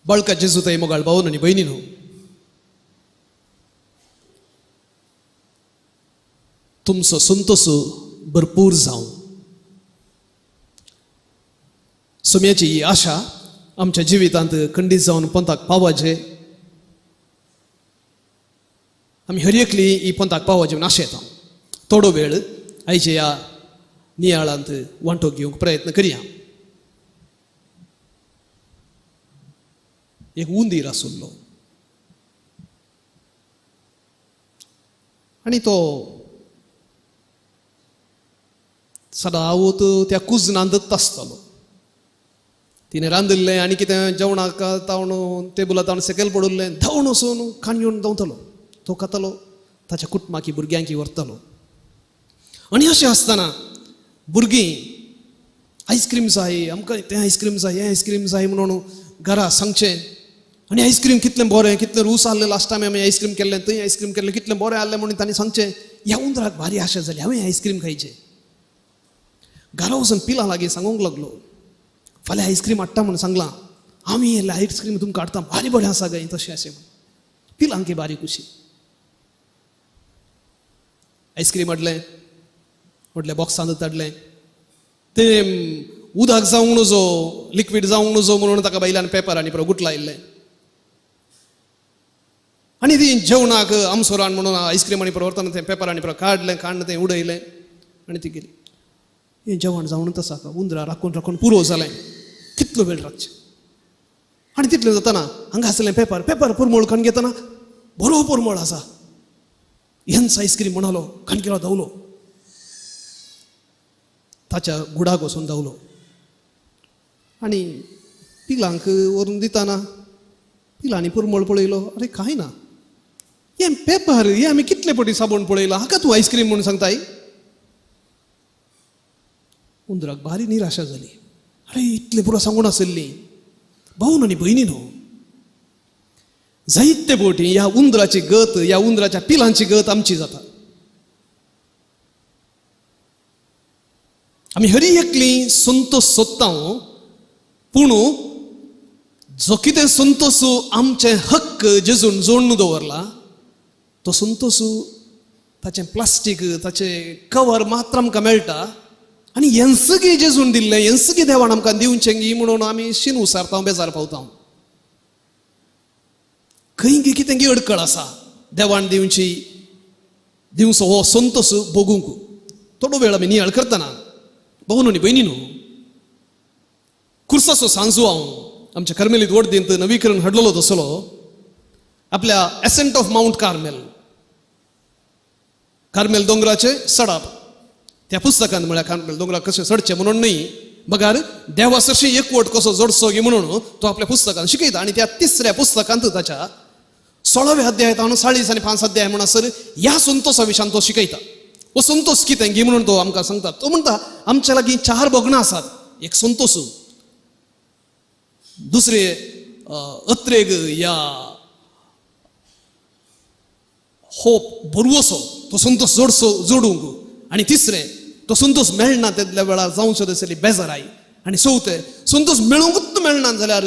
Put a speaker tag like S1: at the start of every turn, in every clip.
S1: बाळका जेजू ताई मोगाळ भावन आनी भयणीनो, तुमचो संतोष भरपूर जावं. सोम्याची ही आशा आमच्या जिवितांत खंडीत जावन पंथाक पावाचे, आमी हर एकली ही पंथाक पावाचे म्हूण आशेता. थोडो वेळ आयच्या ह्या नियाळांत वांटो घेवंक प्रयत्न करया. एक उंदीर आशिल्लो आनी तो सदांच त्या कुजनांतच आसतालो. तिणें रांदिल्लें आनी कितें जेवणाक तावन टेबला तावन सकयल पडिल्लें, धांवन वचून खाण घेवन धांवतालो. तो खातालो, ताच्या कुटुंबाकी भुरग्यांकी व्हरतालो. आनी अशें आसतना भुरगीं आयस्क्रीम जाय आमकां, तें आयस्क्रीम जाय, हें आयस्क्रीम जाय म्हणून घरा सांगचें. आनी आयस्क्रीम कितलें बरें, कितलें रूस आहलें, लास्ट टायम आमी आयस्क्रीम केल्लें, थंय आयस्क्रीम केल्लें, कितलें बरें आहलें म्हणून तांणी सांगचें. ह्या उंदराक भारी आशा जाली, हांवें आयस्क्रीम खायचें. घरा वचून पिलां लागीं सांगूंक लागलो, फाल्यां आयस्क्रीम हाडटा म्हणून सांगलां, आमी आयस्क्रीम तुमकां हाडटा, भारी बरें आसा गाय तशें अशें म्हणून. पिलांकी भारी खुशी. आयस्क्रीम हाडलें, व्हडल्या बॉक्सांत हाडलें. तें उदक जावंक नजो, लिक्वीड जावंक नजो म्हणून ताका बायल्यान पेपर आनी गुटलायिल्लें. आनी ती जेवणाक आमसोरान म्हणून आयस्क्रीम आनी व्हरतना तें पेपर आनी काडलें, काडून तें उडयलें आनी ती गेली. हें जेवण जावनूच आसा, उंदरा राखून राखून पुरो जालें, कितलो वेळ राखचें. आनी तितलें जातना हांगा आसलें पेपर, पेपर पुरमळ खाण घेतना बरो पुरमळ आसा, हेंच आयस्क्रीम म्हणालो, खाणकेलो धांवलो, ताच्या गुडाक वचून धांवलो. आनी पिलांक व्हरून दितना पिलांनी पुरमळ पळयलो, अरे कांय ना, हें पेपर, हें आमी कितले पटी साबण पळयला, हाका तूं आयस्क्रीम म्हणून सांगताय. उंदराक भारी निराशा जाली, अरे इतले पुरो सांगून आशिल्ली. भावन आनी भयणी न्हू, जायते बोटी ह्या उंदराची गत, ह्या उंदराच्या पिलांची गत आमची जाता. आमी हरी एकली संतोष सोदता, पूण जो कितें संतोष आमचे हक्क जेजून जोडून दवरला तो संतोष ताचें प्लास्टीक, ताचें कवर मात्र आमकां मेळटा. आनी हेंसगी जेजून दिल्लें, हेंसगी देवान आमकां दिवचें गी म्हणून आमी शीन उसारता, बेजार पावता. खंय गी कितें गी अडकळ आसा देवान दिवची दिवचो हो संतोष भोगूंक. थोडो वेळ आमी नियाळ करतना भावन आनी भयणी न्हू, खुर्साचो सांजू हांव आमच्या कर्मेलीत वडदींत नवीकरण हाडलेलो तसलो आपल्या ascent of Mount Carmel, Carmel दोंगराचे सडप त्या पुस्तकान म्हळ्यार कार्मेल दोंगराक कशें चडचें म्हणून न्हय, बगार देवा सरशी एकवट कसो जोडचो गी म्हणून तो आपल्या पुस्तकान शिकयता. आनी त्या तिसऱ्या पुस्तकांत ताच्या 16व्या अध्यायांत हांव 40 आनी 5 अध्याय म्हणसर ह्या संतोषा विशयान तो शिकयता. हो संतोष कितें गी म्हणून तो आमकां सांगता. तो म्हणटा आमच्या लागीं 4 भोगणां आसात, एक संतोष, दुसरे अत्रेग या होप भरवसो, तो संतोष जोडसो जोडूंक, आनी तिसरें तो संतोष मेळना तेदल्या वेळार जावचो तसली बेजाराय, आनी चवथें संतोष मेळूंकूच मेळना जाल्यार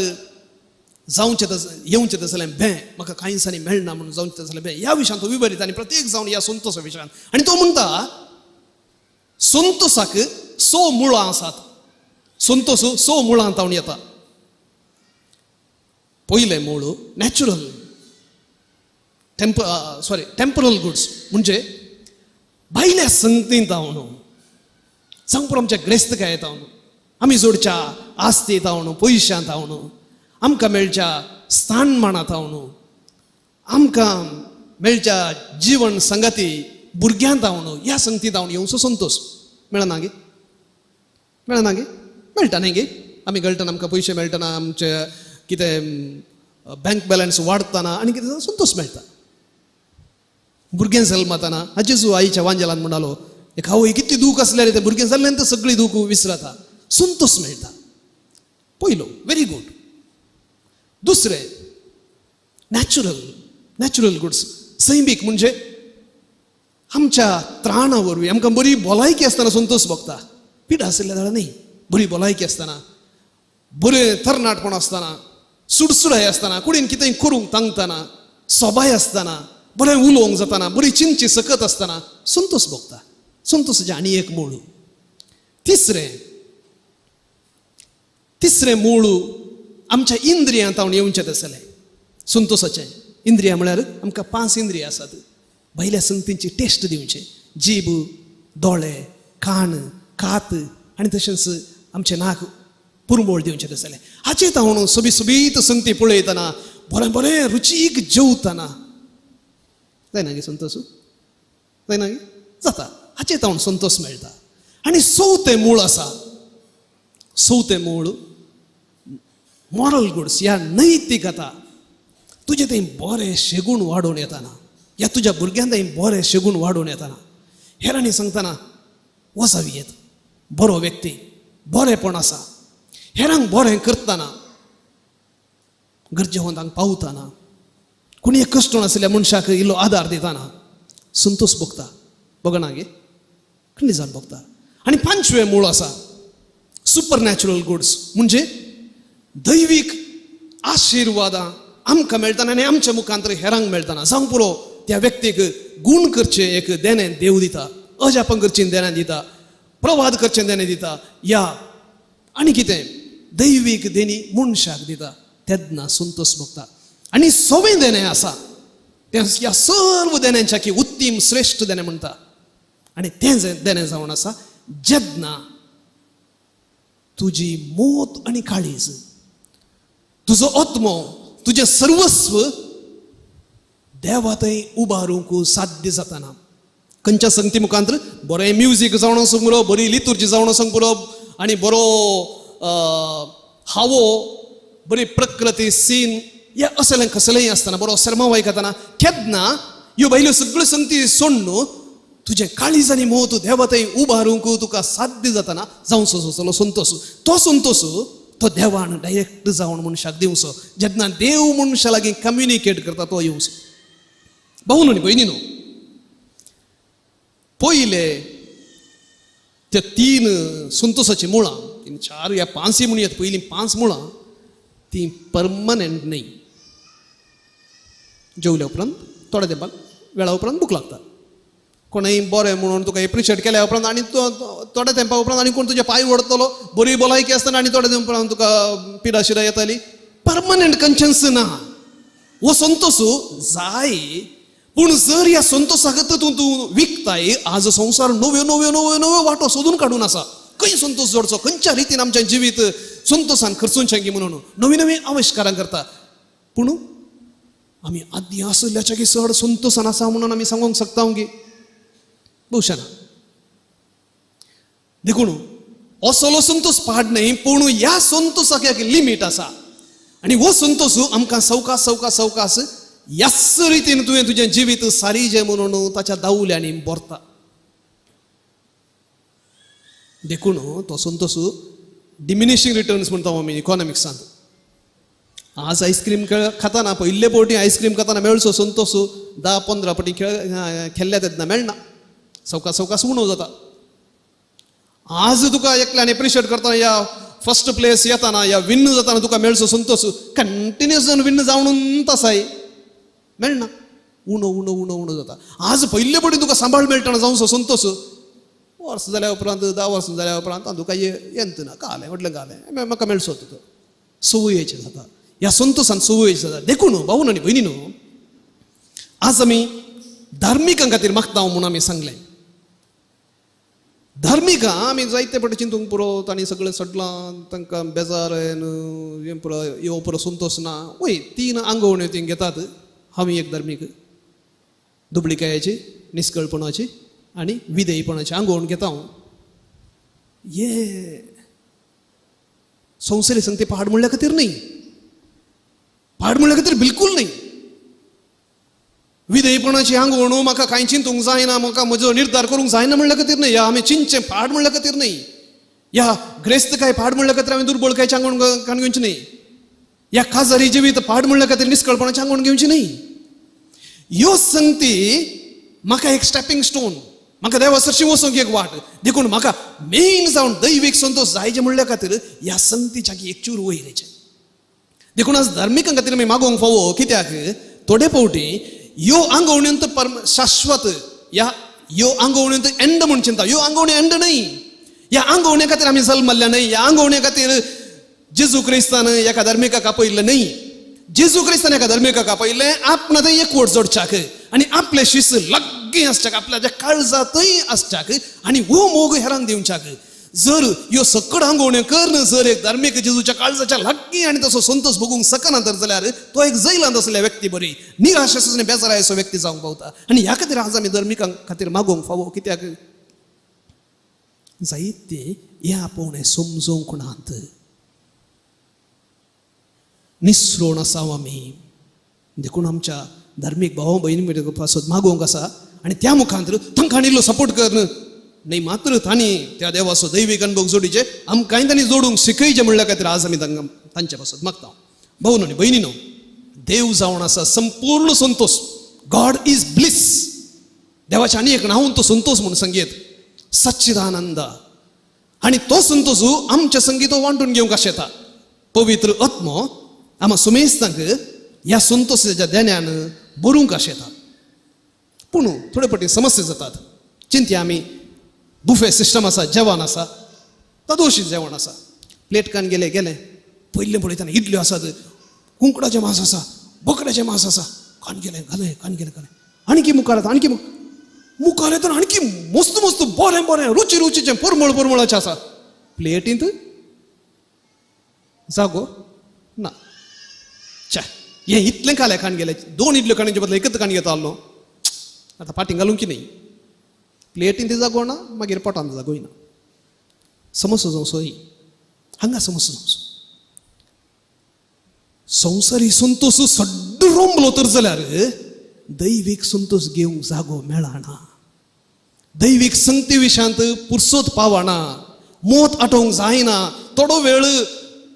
S1: जावचें तसें येवचें तसलें भें, म्हाका कांय दिसांनी मेळना म्हणून जावचें तसलें भें. ह्या विशयान तो विवरीत आनी प्रत्येक जावन ह्या संतोषा विशयान. आनी तो म्हणटा संतोषाक 6 मुळां आसात, संतोष 6 मुळां तावन येता. पयलें मूळ नॅचरल टेम्परल गुड्स, म्हणजे भायल्या संगतींत तावन, सांगपूर आमच्या ग्रेस्तकाय तावन, आमी जोडच्या आस्ती तावन, पयशां तावन, आमकां मेळच्या स्थानमानां तावन, आमकां मेळच्या जिवन संगती भुरग्यां तावन, ह्या संगती तावन येवचो संतोष मेळना गे, मेळना गे, मेळटा न्ही गे. आमी गळटना आमकां पयशे मेळटना, आमचे कितें बँक बॅलन्स वाडटना आनी कितें संतोष मेळटा. भुरगें जल्मतना हाजेजू आईच्या वांजेलान म्हणालो, एक आवय कितली दूख आसल्यार तें भुरगें जाल्ल्यान तर सगळी दूख विसरता, संतोष मेळटा. पयलो व्हेरी गूड. दुसरें नॅचरल, नॅचरल गुड्स, सैमीक, म्हणजे आमच्या त्राणा वरवीं आमकां बरी भलायकी आसतना संतोष भोगता, पिडा आशिल्ल्या जाल्यार न्ही, बरी भलायकी आसतना, बरें तरणाटपण आसतना, सुडसुडाय आसतना, कुडीन कितें करूंक तांगतना, सोबाय आसतना, बरें उलोवंक जातना, बरी चिंतची सकत आसतना संतोश भोगता. संतोशाचें आनी एक मूळ. तिसरें मूळ आमच्या इंद्रियां तावन येवचें तसलें संतोशाचें. इंद्रियां म्हळ्यार आमकां 5 इंद्रियां आसात. भायल्या संगतींची टेस्ट दिवचें, जीब, दोळे, कान, कात आनी तशेंच आमचें नाक पुरमोळ दिवचें तसलें. हाचें तावन सोबी सोबीत संगती पळयतना, बरें बरें रुचीक जेवतना जायना गे संतोश? जायना गे? जाता. हाचें तावन संतोश मेळटा. आनी चवथें मूळ आसा, चवथें मूळ मॉरल गुड्स ह्या नैतिकता. तुजें थंय बरें शेगूण वाडोवन येतना, ह्या तुज्या भुरग्यां थंय बरें शेगूण वाडोवन येतना, हेरांनी सांगतना वचावी येत बरो व्यक्ती, बरेंपण आसा, हेरांक बरें करतना, गरजेवंतांक पावतना, कोणी एक कश्ट आशिल्ल्या मनशाक इल्लो आदार दितना संतोश भोगता. भोगना गे? खंय जावन भोगता. आनी पांचवें मूळ आसा सुपर नॅचरल गुड्स, म्हणजे दैवीक आशिर्वादां आमकां मेळटना आनी आमच्या मुखांतर हेरांक मेळटना. जावंक पुरो त्या व्यक्तीक गूण करचें एक देणें देव दिता, अजापण करचें देणें दिता, प्रवाद करचें देणें दिता, या आनी कितें दैवीक देणी मनशाक दिता, तेन्ना संतोश भोगता. आनी सवें देणें आसा तें ह्या सर्व देण्यांच्या की उत्तीम श्रेश्ठ देणें म्हणटा, आनी तें देणें जावन आसा जेन्ना तुजी मोत आनी काळीज, तुजो आत्मो, तुजें सर्वस्व देवा थंय उबारूंक साध्य जातना. खंयच्या संगती मुखांतर बरें म्युजीक जावन आसूंक पुरो, बरी लितुर्जी जावन आसूंक पुरो, आनी बरो हावो, बरी प्रकृती सीन या असलें कसलेंय आसतना, बरो सर्माव आयकतना, केन्ना ह्यो भायल्यो सगळ्यो संगती सोडून तुजें काळीज आनी मोत देवा थंय उबारूंक तुका साध्य जातना जावचो असलो संतोश. तो संतोश तो देवान डायरेक्ट जावन मनशाक दिवचो. जेन्ना देव मनशा लागीं कम्युनिकेट करता तो येवचो. भाऊ न्हू भयणी न्हू, पयले त्या 3 संतोशाचीं मुळां, 3 4 या 5 म्हणूं येता, पयलीं 5 मुळां तीं परमनंट न्हय. जेवल्या उपरांत थोड्या तेंपान वेळा उपरांत भूक लागता. कोणूय बरें म्हणून तुका एप्रिशिएट केल्या उपरांत आनी थोड्या तेंपा उपरांत आनी कोण तुजे पांय ओडतलो, बरी भलायकी आसतना आनी थोड्या तेंपा उपरांत तुका पिडा शिरा येताली. परमनंट कंशन्स ना. हो संतोश जाय, पूण जर ह्या संतोशाक तूं तूं विकताय, आज संवसार नव्यो नव्यो नव्यो नव्यो वाटो सोदून काडून आसा, खंय संतोश जोडचो, खंयच्या रितीन आमचें जिवीत संतोशान खर्चुनचें की म्हणून नवी नवी आविश्कारां करता. पूण आमी आदीं आशिल्ल्याच्या की चड संतोशान आसा म्हणून आमी सांगूंक शकता की भोवशा ना. देखून असलो संतोश पाड न्हय, पूण ह्या संतोशाक एक लिमीट आसा आनी हो संतोश आमकां सवकास सवकास सवकास ह्याच रितीन तुवें तुजें जिवीत सारीजें म्हणून ताच्या दावल्यांनी भरता. देखून तो संतोश डिमिनिशींग रिटर्न्स म्हणटा आमी इकॉनॉमिक्सांत. आज आयस्क्रीम खाताना पयले पवटी आयस्क्रीम खाताना मेळचो संतोश 10-15 पटी खेळ्ळ्या तेन्ना मेळना, सवकास सवकास उणो जाता. आज तुका एकल्यान एप्रिशिएट करतना या फर्स्ट प्लेस येताना या विन्न जाताना तुका मेळचो संतोश कंटिन्युअस जावन विन्न जावन तसाय मेळना, उणो उणो उणो उणो जाता. आज पयले पटी तुका सांबाळ मेळटना जावचो संतोश वर्स जाल्या उपरांत 10 वर्सां जाल्या उपरांत तुका येत ना, घालें म्हटलें घालें म्हाका मेळचो तो संवयेचें जाता. ह्या संतोशान संवयेचें जाता. देखून भाऊ आनी भयणी न्हू, आज आमी धार्मिकां खातीर मागता म्हणून आमी सांगलें. धार्मिकां आमी जायते फावटी चिंतूंक पुरो, तांणी सगळें सडलां, तांकां बेजार हें पुरो यो पुरो संतोश ना. वय 3 आंगवण्यो ती घेतात. हांव एक धार्मीक दुबळिकायेची, निस्कळपणाची आनी विधेयपणाची आंगवण घेता हांव. हे संवसारी संगती पाड म्हणल्या खातीर न्हय, पाड म्हणल्या खातीर बिलकूल न्हय. विधेयपणाची आंगवण म्हाका कांय चिंतूंक जायना, म्हाका म्हजो निर्धार करूंक जायना म्हणल्या खातीर न्हय, या आमी चिंतचें पाड म्हणल्या खातीर न्हय, या ग्रेस्तकाय पाड म्हणल्या खातीर आमी दुर्बळकायची आंगवण काडून घेवची न्हय, या काजारी जिवीत पाड म्हणल्या खातीर निस्कळपणाची आंगवण घेवची न्हय. ह्यो संगती म्हाका एक स्टेपिंग स्टोन, म्हाका देवा सरशी वचूंक एक वाट. देखून म्हाका मेन जावन दैवीक संतोश जायचे म्हणल्या खातीर ह्या संगतीच्या एक चूर वयर येचें. देखून आज धार्मिकां खातीर आमी मागोवंक फावो. कित्याक थोडे फावटी ह्यो आंगवण्यो परम शाश्वत ह्या ह्यो आंगवण्यो एंड म्हूण चिंता. ह्यो आंगवण्यो एंड न्हय. ह्या आंगवण्या खातीर आमी जल्मल्ल्या न्हय. ह्या आंगवण्या खातीर जेजू क्रिस्तान एका धार्मिकाक आपयल्लें न्हय. जेजू क्रिस्तान एका धार्मिकाक आपयल्लें आपणा थंय एकवट जोडच्याक आनी आपले शिस लागीं आसच्याक, आपल्या काळजा थंय आसच्याक आनी हो मोग हेरांक दिवच्याक. जर ह्यो सकड आंगवण्यो करून जर एक धार्मीक जेजूच्या काळजाच्या लागीं आनी तसो संतोष भोगूंक शकना तर जाल्यार तो एक जैलांत आसल्या व्यक्ती बरी निराश आनी बेजारायचो व्यक्ती जावंक पावता. आनी ह्या खातीर आज आमी धार्मिकां खातीर मागोवंक फावो. कित्याक जायते हें आपोवणें समजूंक नात. निसरोण आसा आमी. देखून आमच्या धार्मीक भाव भयणी पासत मागोवंक आसा आनी त्या मुखांत तांकां इल्लो सपोर्ट कर न्हय मात्र तांणी त्या देवाचो दैवीक अनुभव जोडीचे आमकांय तांणी जोडूंक शिकयचें म्हणल्या खातीर आज आमी तांकां तांचे पासत मागता. भाव न्हय भयणी न्हू, देव जावन आसा संपूर्ण संतोष. गॉड is bliss. देवाचें आनी एक नांव तो संतोष म्हूण संगीत सच्चिदानंद. आनी तो संतोष आमच्या संगीत वांटून घेवंक आशेता. पवित्र आत्मो आमा सुमेस्तांक ह्या संतोषाच्या देण्यान बरूंक आशेता. पूण थोडे फावटी समस्या जातात. चिंतया आमी बुफे सिस्टम आसा, जेवण आसा, तदोशी जेवण आसा. प्लेट कान गेले गेले पयलें पळयतना इडल्यो आसात, कुंकडाचें मांस आसा, बोकड्याचें मांस आसा. कान गेलें घालें, कान गेलें घालें. आणकी मुखार येता, आणकी मुखार येतना आणकी मस्त मस्त बरें बरें रुची रुचीचें परमळ परमळाचें आसा. प्लेटींत जागो ना. च्या, हें इतलें खालें खाण गेलें. दोन इडल्यो खाण्याचे बदला एकच खाण घेता आसलो. आतां फाटीं घालूंक की न्ही. प्लेटीन जागो ना, मागीर पोटांत जागोय ना. समस्या जावचो हांगा समस्या जावचो. संवसारी संतोष सड्ड रोंबलो तर जाल्यार दैवीक संतोष घेवंक जागो मेळना. दैवीक संगती विशयांत पुरसोत पावना, मोत आटोवंक जायना. थोडो वेळ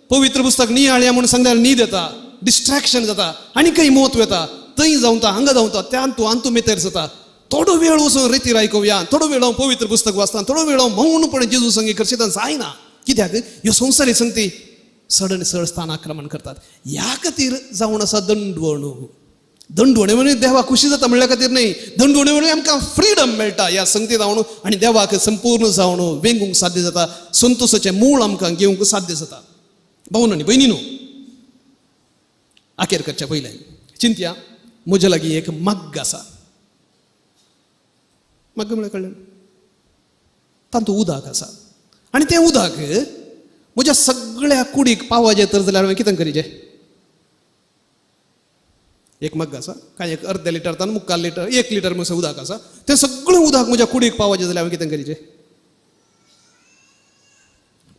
S1: पवित्र पुस्तक नियाळया म्हूण सांगल्यार न्हीद येता, डिस्ट्रॅक्शन जाता आनी खंय मोत वता, थंय जावता, हांगा जावता, त्या तूं आंतू मेतेर जाता. थोडो वेळ वचून रेतीर आयकुया, थोडो वेळ हांव पवित्र पुस्तक वाचता, थोडो वेळ हांव मौनपणे जेजू संगी करचें जायना. कित्याक ह्यो संवसारी संगती चड आनी चड स्थान आक्रमण करतात. ह्या खातीर जावन आसा दंडवणू. दंडवणे म्हणून देवाक खुशी जाता म्हणल्या खातीर न्हय. दंडवणे म्हणून आमकां फ्रिडम मेळटा ह्या संगती जावन आनी देवाक संपूर्ण जावन वेंगूंक साध्य जाता. संतोषाचें मूळ आमकां घेवंक साध्य जाता. भाव आनी भयणी न्हू, आखेर करच्या पयलें चिंतया म्हज्या लागीं एक मग्ग आसा. मग्ग म्हळ्यार कळ्ळें, तातूंत उदक आसा आनी तें उदक म्हज्या सगळ्या कुडीक पावाचें तर जाल्यार हांवें कितें करीचें? एक मग्ग आसा, कांय एक अर्दे लिटर तान मुक्काल लिटर, 1 लिटर म्हसो उदक आसा. तें सगळें उदक म्हज्या कुडीक पावाचें जाल्यार हांवें कितें करीचें?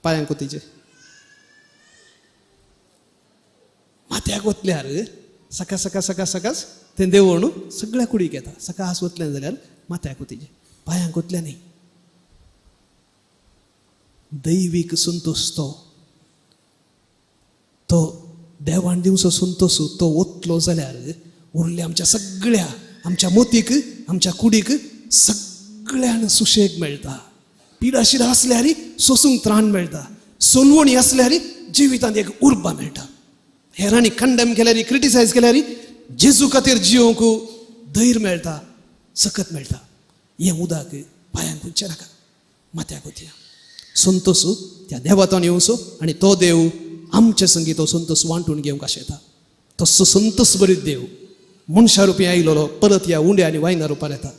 S1: पांयांक वतीचें, माथ्याक वतल्यार सकाळ सकाळ सकाळ सकाळच तें देवण सगळ्या कुडीक येता. सकाळ वतलें जाल्यार माथ्याक वतीचें, पांयांक वतलें न्ही. दैवीक संतोष तो तो देवान दिवचो संतोष तो वतलो जाल्यार उरले आमच्या सगळ्या आमच्या मोतीक आमच्या कुडीक सगळ्यान सुशेग मेळटा. पिडाशिरा आसल्यार सोसूंक त्राण मेळटा. सोलवणी आसल्यार जिवितांत एक उर्बा मेळटा. हेरांनी कंडेम केल्यार, क्रिटिसायज केल्यार जेजू खातीर जियोंक धैर्य मेळटा, सकत मेळटा. हें उदक पांयांक खुंचें नाका, माथ्याक वतया. संतोष त्या देवातान येवचो आनी तो देव आमचे संगी तो संतोष वांटून घेवंक आशेता. तसो संतोष बरीत देव मनशा रुपी आयलोलो परत ह्या उंड्या आनी वायना रुपार येता.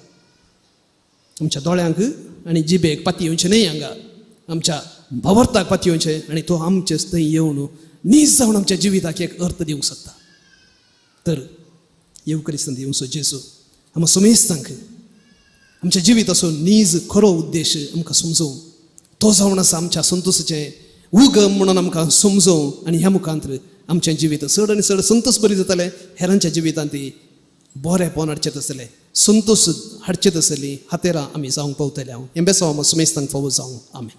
S1: आमच्या दोळ्यांक आनी जिबेक पाती येवचें न्हय, हांगा आमच्या भावार्थाक पाती येवचें आनी तो आमचेच थंय येवन नीज जावन आमच्या जिविताक एक अर्थ दिवंक शकता. तर येवकरिस्तांत येवचो जेजू आमकां समेस्तांक आमच्या जिविताचो नीज खरो उद्देश आमकां समजोवं, तो जावन आसा आमच्या संतोषाचें उगम म्हणून आमकां समजोवं आनी ह्या मुखांत आमचें जिवीत चड आनी चड संतोष बरी जातलें. हेरांच्या जिवितांत ती बरेंपण हाडचें आसतलें, संतोष हाडचें आसतली. हातेरां आमी जावंक पावतले. हांव हें बेसांव आमकां समेस्तांक फावो जावं. आमेन.